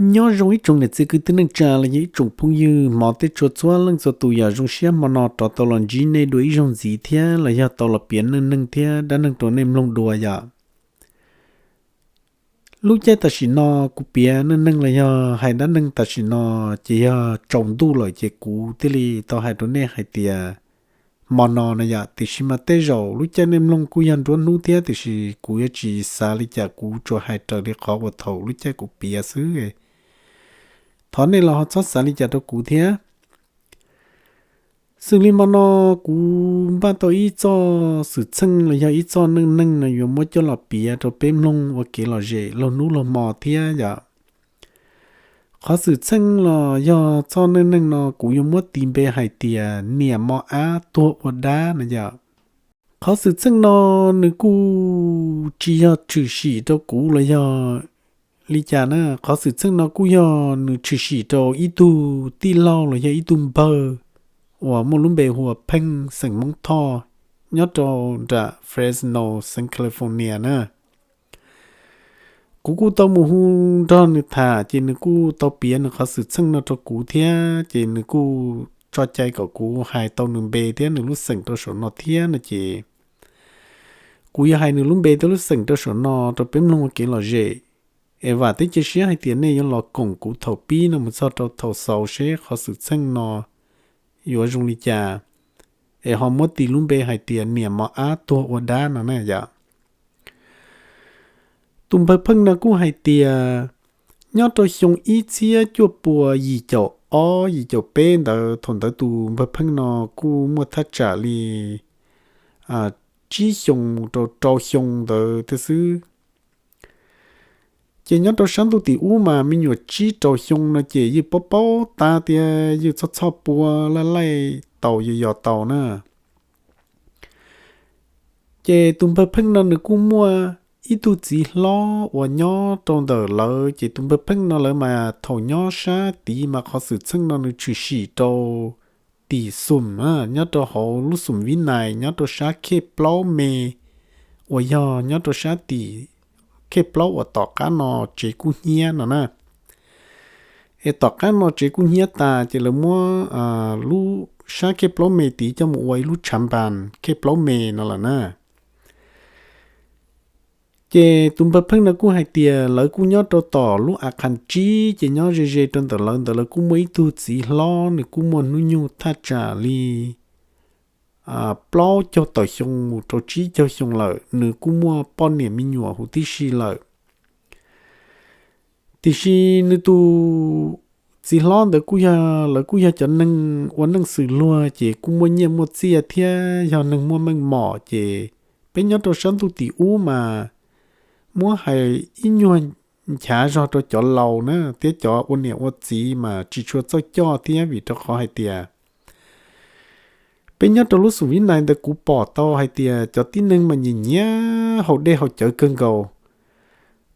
Nyob zoo ib tsoom niam txiv kwv tij neej tsa los yog ib tsoom phooj ywg hmov thiab tshua txhua leej txhua tus, yam zoo siab hmo no rov tau los ntsib nej dua ib zaug ntxiv thiab los yog tau los piav neej neeg thiab dab neeg rau nej mloog dua yom. Lub caij tam sim no kuv piav neej neeg los yog hais dab neeg tam sim no ces yog tsaus ntuj lawm ces kuv thiaj li tau hais rau nej hais tias hmo no na yom, tiam sis mas tej zaum lub caij nej mloog kuj yog nruab hnub thiab, tiam sis kuv yuav tsis xav li cas, kuv tsuas hais raws li qhov uas thaum lub caij kuv piav xwb. Thov nej los ho txhob xav li cas rau kuv thiab. Xws li hmo no kuv npaj tau ib txoj xwm txheej los yog ib txoj neej neeg no yuav muab coj los piav rau peb mloog ua kev lom zem laug hnub laug hmo thiab yom. Qhov xwm txheej los yog txoj neej neeg no kuv yuav muab tis npe hais tias niam mos ab tuag ua dab no yom. Qhov xwm txheej no nws kuj tsis yog tshwm sim rau kuv los yog li cas na. Qhov xwm txheej no kuj yog nws tshwm sim rau ib tug tij laug los yog ib tug npawg uas muaj lub npe hu ua Pheej xeem Hmoob Thoj nyob rau nram Fresno xeev California na. Kuv kuj tau mus hu nrog nws tham ces nws kuj tau piav nws qhov xwm txheej no rau kuv thiab ces nws kuj tso cai kom kuv hais tau nws npe thiab nws lub xeem rau saum no thiab no ces kuv yuav hais nws lub npe thiab lub xeem rau saum no rau peb mloog ua kev lom zem. Es vam thiab cia siab hais tias nej yuav los koom kuv thaum pib no mus txog rau thaum xaus seb qhov xwm txheej no yuav zoo li cas, es ho muab tis lub npe hais tias niam mos ab tuag ua dab no na yom. Tus npawg Pheej no kuj hais tias nyob rau xyoo ib txhiab cuaj pua yim caum ob yim caum peb ntawd, thaum ntawd tus npawg Pheej no kuj muaj thaj tsam li tsib xyoo mus rau rau xyoo ntawd thiab xwb. Ces nyob rau sab ntuj tim ub mas me nyuam tsib rau xyoo no ces yeej paub paub tab tias yeej txhob txhob pua, laij laij taus yos yos taus na. Ces tus npawg Pheej no nws kuj muaj ib tug txiv hlob uas nyob rau ntawm lawv, ces tus npawg Pheej no lawv mas thaum nyob sab tid mas qhov xwm txheej no nws tshwm sim rau tim xum, nyob rau hauv lub xum Vib Nais nyob rau sab khej plaub me uas yog nyob rau sab tim khej plaub uas tom qab no tsev kub hnyiab no na. Es tom qab no tsev kub hnyiab tas ces lawv muab lub sab khej plaub me tid coj mus ua ib lub tshav npas khej plaub me no lawm na. Ces tus npawg Pheej no kuj hais tias lawv kuj nyob rau tom lub a qhas tsib, ces nyob ze ze rau ntawm lawv ntawd lawv kuj muaj ib tug txiv hlob, nws kuj muaj hnub nyoog thaj tsam li plaub caug tawm xyoo mus rau tsib caug xyoo lawm, nws kuj muaj poj niam me nyuam huv tib si lawm. Tiam sis nws tus txiv hlob ntawd kuj yog, lawv kuj yog cov neeg ua neej xws luag ces kuj muaj nyiaj muaj txiaj thiab yog neeg muaj meej mom, ces peb nyob rau sab ntuj tim ub mas muab hais ib nyuag nchav zog rau cov laus na thiab cov ua niam ua txiv mas tsis tshua txawj coj thiab, vim rau qhov hais tias peb nyob rau lub xum Vib Nais ntawd kuv pom tau hais tias cov tib neeg mas nyiam nyiam haus dej haus cawv kawg nkaus.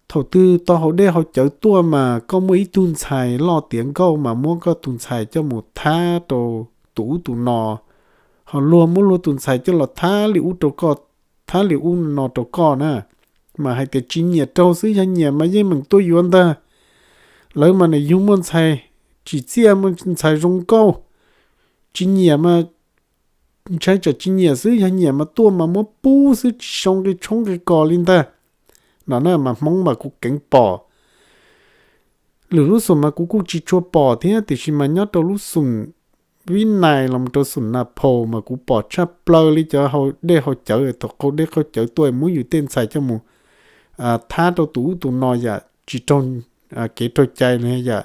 Thaum twg tau haus dej haus cawv tuaj mas koj muaj ib tug ntxhais loj tiav nkauj mas muab koj tus ntxhais coj mus thab rau tus ub tus no, ho luag muab luag tus ntxhais coj los thab li ub rau koj, thab li ub no rau koj na. Mas hais tias tsis nyiam raug xwb, yog nyiam mas yeej meem tuaj yuav ntag. Lawv mas nim yug muaj ntxhais tsim txiaj, muaj ntxhais zoo nkauj, tsis nyiam mas ntshai tsam tsis nyiam xwb, yog nyiam mas tuaj mas muab pub xwb, tsis sau nqi tshoob nqi kos li ntag. No na mas Hmoob mas kuv keev pom. Lwm lub xum mas kuv kuj tsis tshua pom thiab, tiam sis mas nyob rau lub xum Vib Nais los rau xum Nas Phaus mas kuv pom tshaj plaws li cov haus dej haus cawv, thaum qaug dej qaug cawv tuaj muab yus tej ntxhais coj mus thab rau tus ub tus no yam tsis raug kev raug cai los yam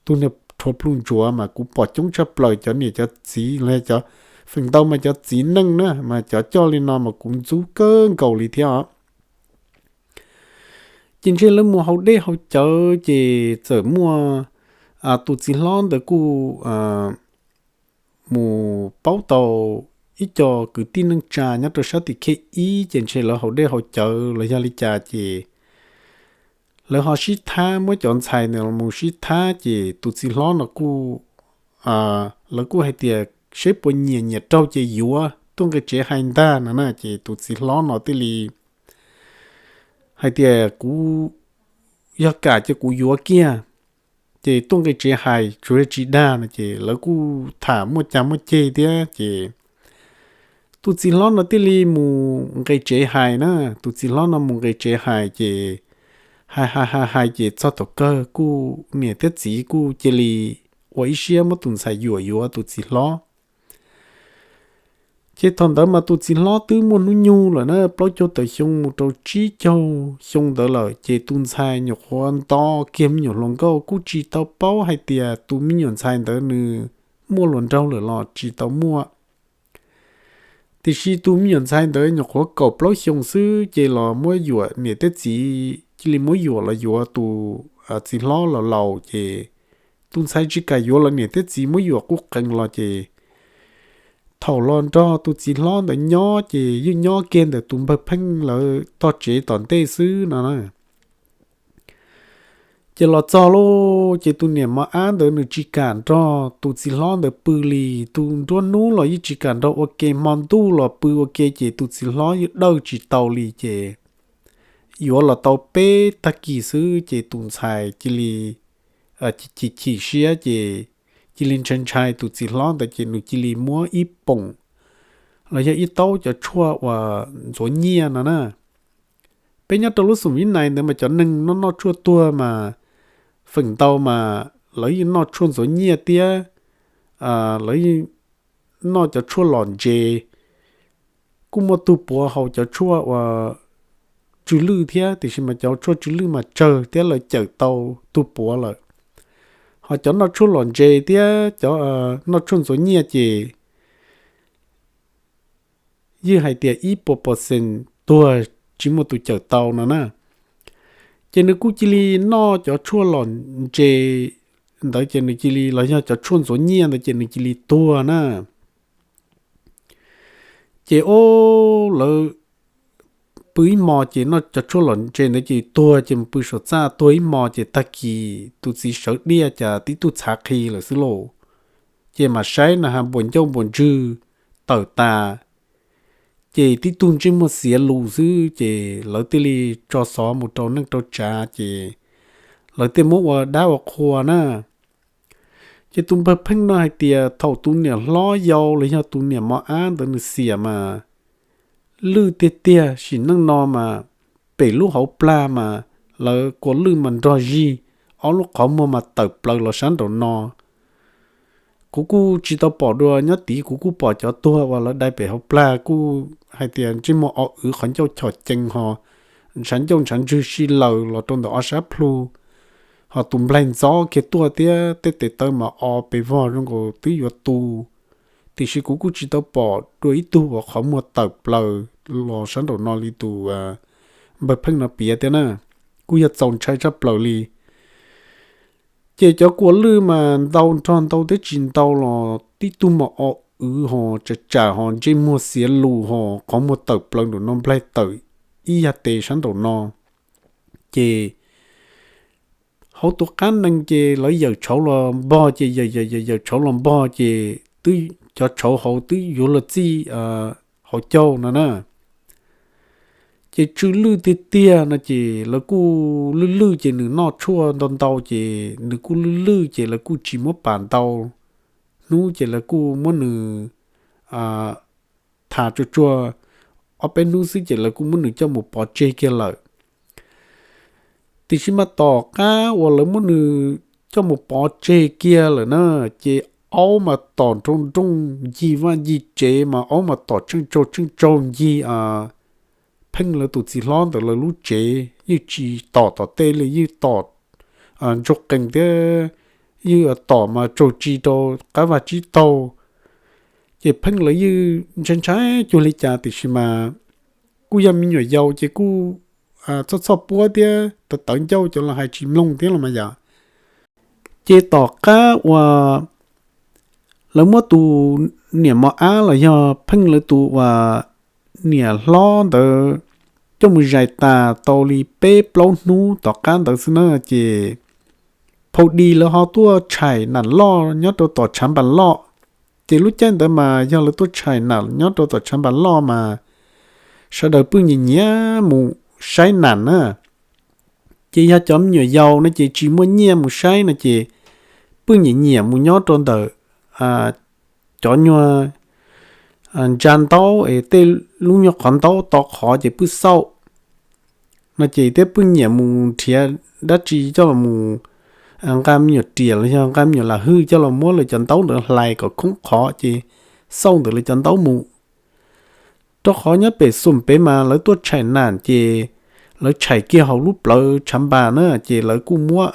tus niag rhuav plhu ntsuav mas kuv pom coob tshaj plaws. Cov niam cov txiv los cov, feem ntau mas cov txiv neej na mas cov coj li no mas kuv ntxub kawg nkaus li thiab os. Ces ntshe lawv mus haus dej haus cawv ces txawm muaj tus txiv hlob ntawd kuj mus paub tau ib co kwv tij neej tsa nyob rau sab tim khej ib, ces ntshe lawv haus dej haus cawv los yog li cas ces lawv ho sib thab, muab cov ntxhais ntawd los sib thab, ces tus txiv hlob no kuj, lawv kuj hais tias seb puas nyiam, nyiam raug ces yuav, tuaj nqis tsev hais ntag no na. Ces tus txiv hlob no thiaj li hais tias kuv, yog kam ces kuv yuav kiag. Ces tuaj nqis tsev hais tsuas yog tsis dag no ces lawv kuj tham muaj cag muaj ceg thiab ces tus txiv hlob no thiaj li mus nqis tsev hais na. Tus txiv hlob no mus nqis tsev hais ces hais hais hais hais ces txog thaum kawg kuj niam thiab txiv kuj cia li ua ib siab muab tus ntxhais yuam yuav tus txiv hlob. Ces thaum ntawd mas tus txiv hlob twb muaj hnub nyoog lawm na, plaub caug tawm xyoo mus rau tsib caug xyoo ntawd lawm ces tus ntxhais nyuam qhuav nto kiag me nyuam hluas nkauj kuj tsis tau paub hais tias tus me nyuam ntxhais ntawd nws muaj hluas nraug lawm los tsis tau muaj. Tiam sis tus me nyuam ntxhais ntawd nyuam qhuav kaum plaub xyoo xwb ces los muab yuam, niam thiab txiv cia li muab yuam los yuav tus txiv hlob los laus ces tus ntxhais tsis kam yuav los niam thiab txiv muab yuam qub qees los ces thaum los nrog tus txiv hlob ntawd nyob ces yeej nyob kiag ntawm tus npawg Pheej lawv tog tsev tom ntej xwb no na. Ces los txog lauj ces tus niam mos ab ntawd nws tsis kam nrog tus txiv hlob ntawd pw li, tus nruab hnub los yeej tsis kam nrog ua ke, hmo ntuj los pw ua ke ces tus txiv hlob yeej dawj tsis tau li ces yuav los tau peb tag kis xwb ces tus ntxhais cia li chim chim siab ces cia li ntshai ntshai tus txiv hlob ntawd ces nws cia li muab ib poom los yog ib taub cov tshuaj uas ntxuav nyiaj no na. Peb nyob rau lub xum Vib Nais ntawd mas cov neeg noj noj tshuaj tuag mas feem ntau mas lawv yeej noj tshuaj ntxuav nyiaj thiab lawv yeej noj cov tshuaj lom ntses. Kuj muaj tug puav haus cov tshuaj uas tsw lwj thiab, tiam sis mas cov tshuaj tsw lwj mas tsawg thiab lawv cawm tau tug puav lawm. Ho cov noj tshuaj lom ntses thiab cov noj tshuaj ntxuav nyiaj ces yeej hais tias ib puas percent tuag tsis muaj tus cawm tau no na. Ces nws kuj cia li noj cov tshuaj lom ntses ntawd ces nws cia li, los yog cov tshuaj ntxuav nyiaj ntawd ces nws cia li tuag na. Ces o, lawv pw ib hmo ces noj cov tshuaj lom ntses ntawd ces tuag, ces mus pw saum txaj tuag ib hmo ces tag kis tus txiv sawv diaj cas tib tug txhav qhi lawm xwb lauj. Ces mam saib na has npuas ncauj npuas ntswg tawm tas, ces tib tug ntsej muag xiav lus xwb ces lawv thiaj li tso xov mus rau neej rau tsav ces lawv thiaj muab ua dab ua qhua na. Ces tus npawg Pheej no hais tias thaum tus niam hlob yau los yog tus niam mos ab ntawd nws xiam mas lwj tiag tiag, sim neej no mas pem lub hauv plag mas lawv kua lwj mas nrog zig, ob lub qhov muag mas tawm plaws los sab nraum no. Kuv kuj tsis tau pom dua, nyob tid kuv kuj pom cov tuag uas lawv dai pem hauv plag kuj hais tias ntsej muag o wv, qhov ncauj chom cees ho ntshav ncauj ntshav ntswg si laws los rau ntawm ob sab plhu, ho tus nplaig ntxov kiag tuaj thiab tej tes taw mas o pes vog zoo nkaus twb yuav tu. Tiam sis kuv kuj tsis tau pom dua ib tug uas qhov muag tawm plaws los sab nraum no li tus npawg Pheej no piav thiab na. Kuj yog txaus ntshai tshaj plaws li. Ces cov kua lwj mas ntau nrog ntau thiab tsis ntau los tib tug mas o wv ho tsam tsam ho ntsej muag xiav lus ho qhov muag tawm plaws nraum no, nplaig tawm ib yag tes sab nraum no. Ces hauv tus qab nees ces lawv yawm tshauv los npog, ces yawm yawm yawm tshauv los npog ces twb cov tshauv hauv twb yuav luag txij hauv caug no na. Ces tsw lwj tiag tiag no ces lawv kuj lwj lwj ces nws noj tshuaj ntau ntau ces nws kuj lwj lwj ces lawv kuj tsis muab pam ntau hnub ces lawv kuj muab nws tham tsuag tsuag ob peb hnub xwb ces lawv kuj muab nws coj mus pov tseg kiag lawm. Tiam sis mas tom qab uas lawv muab nws coj mus pov tseg kiag lawm na, ces aub mas tom nroo nrooj ncig vaj ncig tsev mas aub mas tom tsheej tsaug tsheej tsaug ncig Pheej lawv tus txiv hlob ntawd lawv lub tsev, yeej tsis tom tom tej li, yeej tom ntsoog qees thiab yeej tom mas tsaug tsi rau qab vaj tsib taug. Ces Pheej lawv yeej ntshai ntshai cuag li cas tiam sis mas kuj yog me nyuam yaus ces kuj txhoj txhoj puab thiab tawv tawv ncauj, cov los hais tsis mloog thiab los mas yom. Ces tom qab uas lawv muab tus niam mos ab los yog Pheej lawv tus uas niam hlob ntawd coj mus zais tas tau li peb plaub hnub tom qab ntawd xwb na, ces phau di lawv ho tuaj tshais nam loj nyob rau tom tshav npas loj. Ces lub caij ntawd mas yog lawv tuaj tshais nam nyob rau tom tshav npas loj mas sawv daws pheej nyiam nyiam mus saib nam na. Ces yog cov me nyuam yaus no ces tsis muaj nyiaj mus saib no ces pheej nyiam nyiam mus nyob rau ntawm cov nyuag ntsa ntaub es tej lub nyuag qhov ntaub to qhov ces pheej xauj no ces thiab pheej nyiam mus nrhiav dab tsi coj los mus nqa me nyuam riam los yog nqa me nyuam lam hwj coj los muab lawv cov ntaub ntawd hlais kom khoob qhov ces xauj ntawm lawv cov ntaub mus. Rau qhov nyob pem xum pem mas lawv tuaj tshais nam ces lawv tshais kiag hauv lub plawv tshav npas na ces lawv kuj muab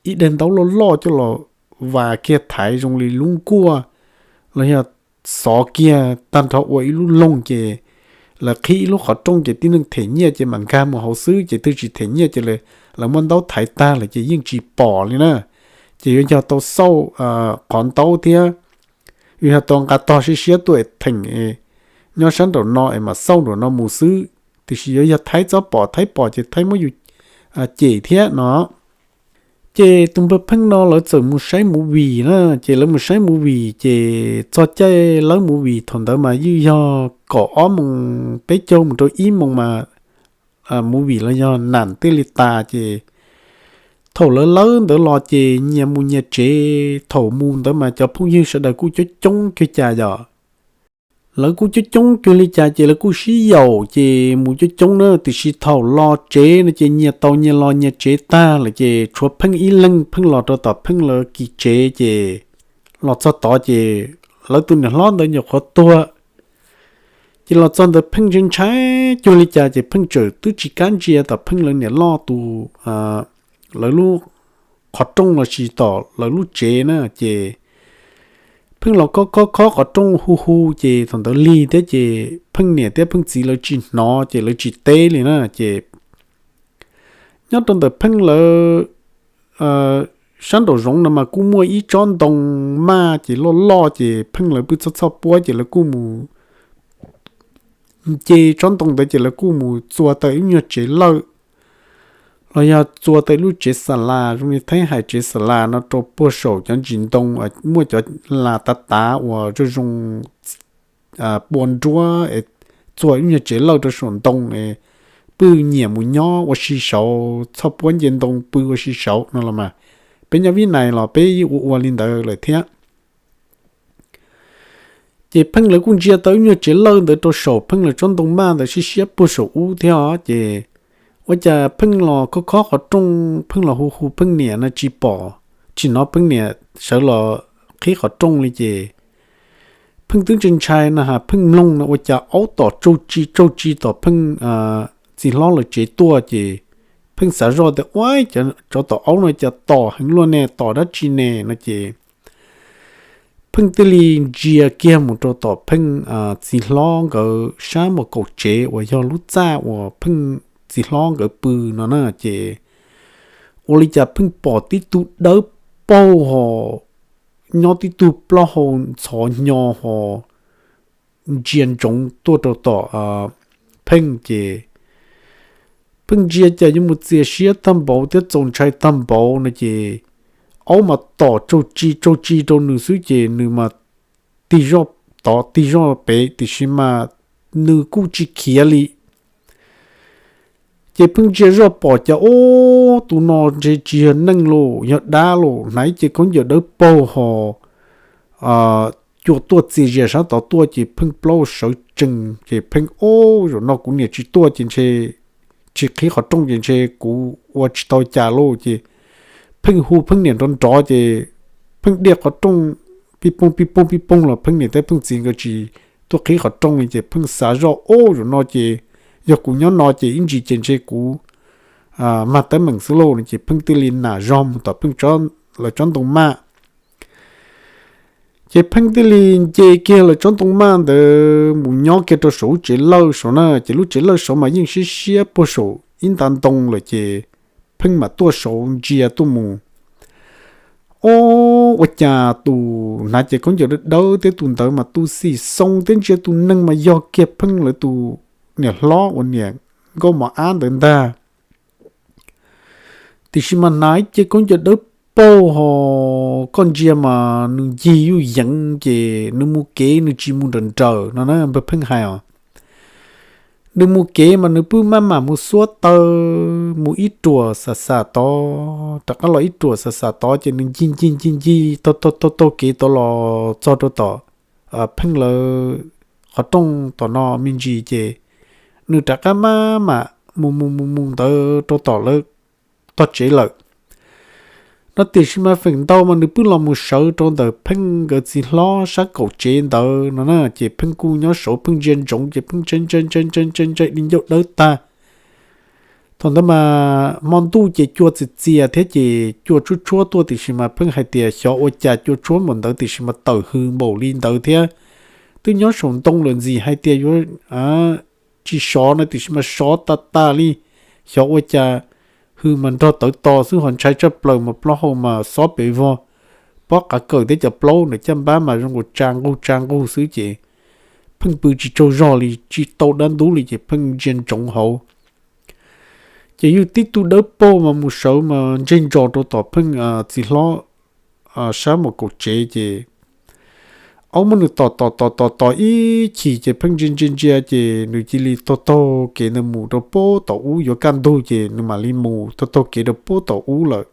ib daim ntaub loj loj coj los vas kiag thaiv zoo li lub nkuaj los yog xov kiag tag nrho ua ib lub loog ces lawv qhib ib lub qhov rooj ces tib neeg them nyiaj ces mam nkag mus hauv xwb ces twb tsis them nyiaj ces lawv muab ntaub thaiv tag lawm ces yeej tsis pom li na. Ces yuav yog tau xauj qhov ntaub thiab yuav yog tau nqa tog siab siab tuaj es theem nyob sab nraum no es mam xauj nraum no mus xwb, tiam sis yuav yog thaib txob pom, thaib pom ces thaib muab yus cem thiab no. Ces tus npawg Pheej no lawv txawm mus saib movie na, ces lawv mus saib movie ces txog caij lawv movie thaum ntawd mas yeej yog kaum ob moos peb caug mus rau ib moos mas movie los yog nam thiaj li tas ces thaum lawv lawb ntawd los ces nyias mus nyias tsev, thaum mus ntawd mas cov phooj ywg sawv daws kuj coob coob cuag cas yom. Lawv kuj coob coob cuag li cas ces lawv kuj sib yaum ces mus coob coob na, tiam sis thaum los tsev no ces nyias tau nyias los nyias tsev tag lawm ces tshuav Pheej ib leeg, Pheej los rau tom Pheej lawv kis tsev ces los txog tod ces lawv tus niam hlob ntawd nyuam qhuav tuag. Ces los txog ntawd Pheej ntshai ntshai cuag li cas ces Pheej txawm twb tsis kam ntsia tom Pheej lawv niam loj tus lawv lub qhov rooj los sis tom lawv lub tsev na ces Pheej los khob khob khob qhov rooj hu hu ces thaum ntawd lig thiab ces Pheej niam thiab Pheej txiv lawv tsis hnov ces lawv tsis teb li na ces nyob rau ntawm Pheej lawv sab nraum zoov no mas kuj muaj ib tsob ntoo maj ces loj loj ces Pheej lawv pw txhoj txhoj puab ces lawv kuj mus nce tsob ntoo ntawd ces lawv kuj mus txua tau ib nyuag tsev lawj los yog txua tau ib lub tsev xa las zoo li Thaib hais tsev xa las no rau puag saum cov ntsis ntoo, muaj cov las tav tav uas zoo zoo pua nruab es txua ib nyuag tsev lawj rau saum ntoo es pw nyiam mus nyob ua si saud, txhoj puab nce ntoo pw ua si saud no los mas. Peb nyob Vib Nais los peb ua ua li ntawd lawm thiab. Ces Pheej lawv kuj ntsia tau ib nyuag tsev lawj ntawd rau saum Pheej lawv tsob ntoo maj ntawd siab siab puag saum ub thiab os ces ua cas Pheej los khob khob qhov rooj, Pheej los hu hu Pheej niam no tsis pom, tsis hnov Pheej niam sawv los qhib qhov rooj li ces Pheej twb ntshai ntshai no has Pheej mloog no ua cas aub tom tsaug tsi tsaug tsi tom Pheej txiv hlob lawv tsev tuaj ces Pheej xav zoj tias ua, tsov tom aub no cas tom heev luaj ne, tom dab tsi ne no ces Pheej thiaj li ntsia kiag mus rau tom Pheej txiv hlob nkawd sab muag kaum tsev uas yog lub txaj uas Pheej txiv hlob nkawd pw no na ces ua li cas Pheej pom tib tug dawb paug ho nyob tib tug plaub hau ntxhov hnyo ho ntsia ntsoov tuaj rau tom Pheej ces Pheej ntsia cas yuav mus txias siab tag npaum thiab txaus ntshai tag npaum no ces aub mas tom tsaug tsi tsaug tsi rau nws xwb ces nws mas tig zoj tod tig zoj pem tiam sis mas nws kuj tsis khiav li. Ces Pheej ntsia zoj pom cas ub tus no ntshe tsis yog neeg los yog dab los, hnav ib ce khaub ncaws dawb paug ho cua tuaj txias zias sab tod tuaj ces Pheej plaub sawv tsees ces Pheej ub, zaum no kuv niam tsis tuaj ces ntshe tsis qhib qhov rooj ces ntshe kuv ua tsis tau cas lauj ces Pheej hu Pheej niam nrov nrov ces Pheej diaj qhov rooj pij pooj pij pooj pij pooj los Pheej niam thiab Pheej txiv nkawd tsis tuaj qhib qhov rooj li ces Pheej xav zoj ub, zaum no ces yog kuv nyob no ces ib ntsis ces ntshe kuv mag teeb meem xwb lauj no ces Pheej thiaj li nam zog mus tom Pheej lawv tsob ntoo maj. Ces Pheej thiaj li nce kiag lawv tsob ntoo maj ntawd mus nyob kiag rau saum lub tsev lawj saud na ces lub tsev lawj saud mas yeej siab siab puag saum ib nta ntoo lawm ces Pheej mam tuaj saud ntsia tuaj mus. Ob, ua cas tus hnav ces khaub ncaws dawb dawb thiab tus ntawd mas tu xim xoo thiab ntsia tus neeg mas yog kiag Pheej lawv tus niam hlob uas niam nkauj mos ab ntawd ntag. Tiam sis mas hnav ib ce khaub ncaws dawb paug ho koj ntsia mas nws ncig yuj yeev ces nws mus kev nws tsis mus nrawm nrawm no na npawg Pheej hais os. Nws mus kev mas nws pw maj mam mus xuab taw, mus ib ruam xam xam tod, rov qab los ib ruam xam xam tod, ces nws ncig ncig ncig ncig taug taug taug kev tod los txog rau tom Pheej lawv qhov rooj tom no me ntsis, ces nws rov qab maj mam mus mus mus mus ntawd rau tom lawv tog tsev lawm no. Tiam sis mas feem ntau mas nws pw los mus sawv rau ntawm Pheej nkawd txiv hlob sab kaum tsev ntawd no na, ces Pheej kuj nyob saud Pheej ntsia ntsoov, ces Pheej ntsia ntsia ntsia ntsia ntsia ntsia di ncauj dawb tag. Thaum ntawd mas hmo ntuj ces cua txias txias thiab ces cua tshuab tshuab tuaj, tiam sis mas Pheej hais tias xyov ua cas cua tshuab npaum ntawd tiam sis mas tawm hws npaum li ntawd thiab. Twb nyob saum ntoo lawm ntxim hais tias yuav tsis sov no tiam sis mas sov tas tas li. Xyov ua cas hws mas nrog tawv to xwb, ho ntshai tshaj plaws mas plaub hau mas xob pes vog, pob qav kawm thiab cov plaub ntawm caj npab mas zoo nkaus tsa nqug tsa nqug xwb, ces Pheej pw tsis tsaug zog li, tsis tau dab ntub li, ces Pheej ntsia ntsoov hauv. Ces yog tib tug dawb paug mas mus sawv mas ntseg ntsos rau tom Pheej txiv hlob sab mus kaum tsev, ces aub muab nws tom tom tom tom tom ib chim, ces Pheej ntsia ntsia ntsia, ces nws cia li taug taug kev ntawd mus rau pem tom ub, yuav kaj ntug ces nws mam li mus taug taug kev rau pem tom ub lawm.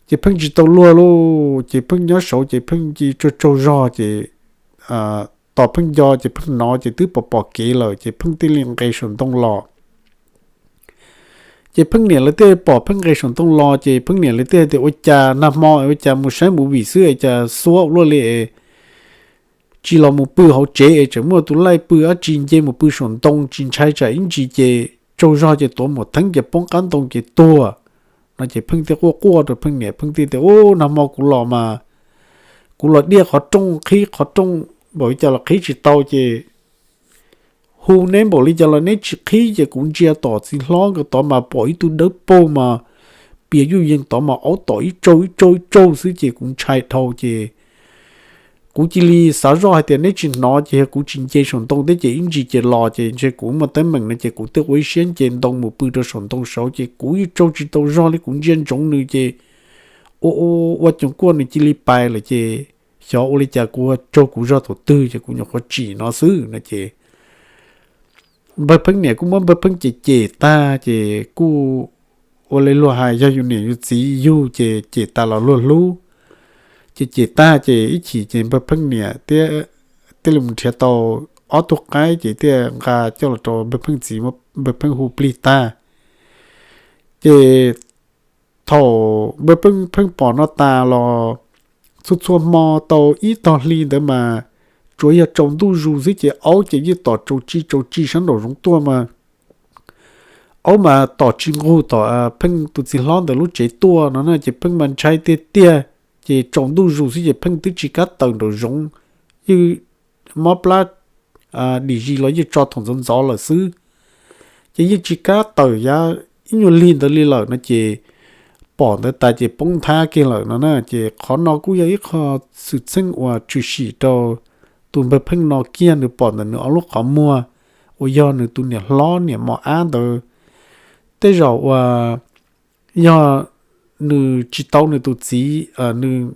Ces Pheej tsis tau luag lauj, ces Pheej nyob saud ces Pheej cia tsaug tsaug zog, ces tos Pheej nco ces Pheej hnov ces twb pom pom kev lawm, ces Pheej thiaj li nqes saum ntoo los. Ces Pheej niam lawv thiaj pom Pheej nqes saum ntoo los, ces Pheej niam lawv thiaj tias, Ua cas nag hmo ua cas mus saib movie xwb es cas xuab ua luaj li es tsis los mus pw hauv tsev es tseem muaj tus laij pw dab tsi nce mus pw saum ntoo, tsis ntshai tsam ib ntsis ces tsaug zog ces tuav mus theeb ces poob qab ntoo ces tuag no. Ces Pheej thiaj quaj quaj rau Pheej niam, Pheej thiaj tias, Ub, nag hmo kuv los mas kuv los diaj qhov rooj, qhib qhov rooj npaum li cas los qhib tsis tau, ces hu neb npaum li cas los neb tsis qhib, ces kuv ntsia tom txiv hlob nkawd tod mas pom ib tug dawb paug mas pias yuj yees tod mas aub tom ib tsaug ib tsaug ib tsaug xwb, ces kuv ntshai dhau, ces kuv cia li xav zoj hais tias neb tsis hnov, ces yog kuv tsis nce saum ntoo thiab ces ib ntsis ces los, ces ntshe kuv muaj teeb meem no, ces kuv thiaj ua ib siab nce ntoo mus pw rau saum ntoo saud, ces kuv yeej tsaug tsis tau zog li, kuv ntsia ntsoov nws ces ua ua ua coos kuaj nws cia li pais lawm, ces xyov ua li cas kuv ua tsaug kuv zog thaum twg ces kuv nyuam qhuav tsim no xwb no. Ces npawg Pheej niam kuj muab npawg Pheej cem cem tag, ces kuj ua li luag hais yog yus niam yus txiv yug ces cem tas los luag hlub. Ces cem tag ces ib chim ces npawg Pheej niam thiaj li mus nrhiav tau ob tug qaib, ces thiaj nqa coj los rau npawg Pheej txiv, npawg Pheej hu plig tag. Ces thaum npawg Pheej pom no tas los txhua txhua hmo tau ib tog hli ntawd mas tsuas yog tsaus ntuj zus xwb, ces aub ces yeej tom tsaus tsi tsaus tsi sab nraum zoov tuaj mas aub mas tom tsis nqug tom Pheej tus txiv hlob ntawd lub tsev tuaj no na, ces Pheej mas ntshai tiag tiag. Ces tsaus ntuj zus xwb ces Pheej twb tsis kam tawm nraum zoov, yeej mob plab dim zis los yeej tso thaum ntxov ntxov lawm xwb, ces yeej tsis kam tawm yav ib nyuag lig ntawd li lawm no. Ces pom ntawd tas ces poob nthab kiag lawm no na. Ces qhov no kuj yog ib qho xwm txheej uas tshwm sim rau tus npawg Pheej no kiag, nws pom ntawm nws ob lub qhov muag uas yog nws tus niam hlob niam mos ab ntawd. Tej zaum uas yog nws tsis tau nws tus txiv, nws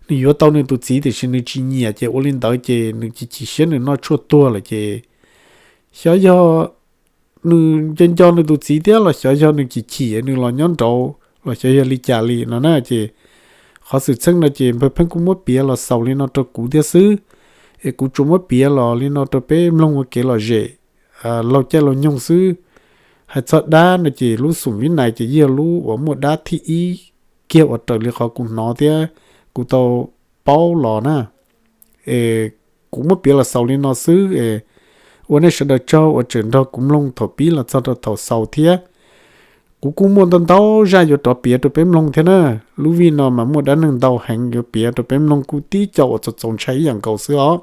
yuav tau nws tus txiv tiam sis nws tsis nyiam, ces ua li ntawd ces nws chim chim siab nws noj tshuaj tuag lawm. Ces xyov yog nws nco nco nws tus txiv thiab los xyov yog nws chim chim nws los nyob nraud los xyov yog li cas li no na. Ces qhov xwm txheej no ces npawg Pheej kuj muab piav los xaus li no rau kuv thiab xwb, es kuv tsuas muab piav los li no rau peb mloog ua kev lom zem, laug caij laug nyoog xwb. Hais txog dab no ces lub xum vib nais ces yog lub uas muaj dab thib ib kiag uas raws li qhov kuv hnov thiab kuv tau paub los na. Es kuv muab piav los xaus li no xwb es ua nej sawv daws tsaug uas tseem nrog kuv mloog thaum pib los txog rau thaum xaus thiab. Kuv kuj muaj ntau ntau zaj yuav rov piav rau peb mloog thiab na. Lub vij no mas muaj dab neeg ntau heev, yuav piav rau peb mloog kuj tib co uas txaus txaus ntshai ib yam nkaus xwb os.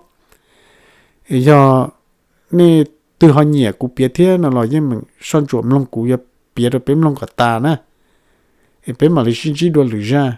Es yog nej twg ho nyiam kuv piav thiab no los yeej meem soj ntsuam mloog kuv yuav piav rau peb mloog kom tas na. Es peb mam li sib ntsib dua lwm zaj.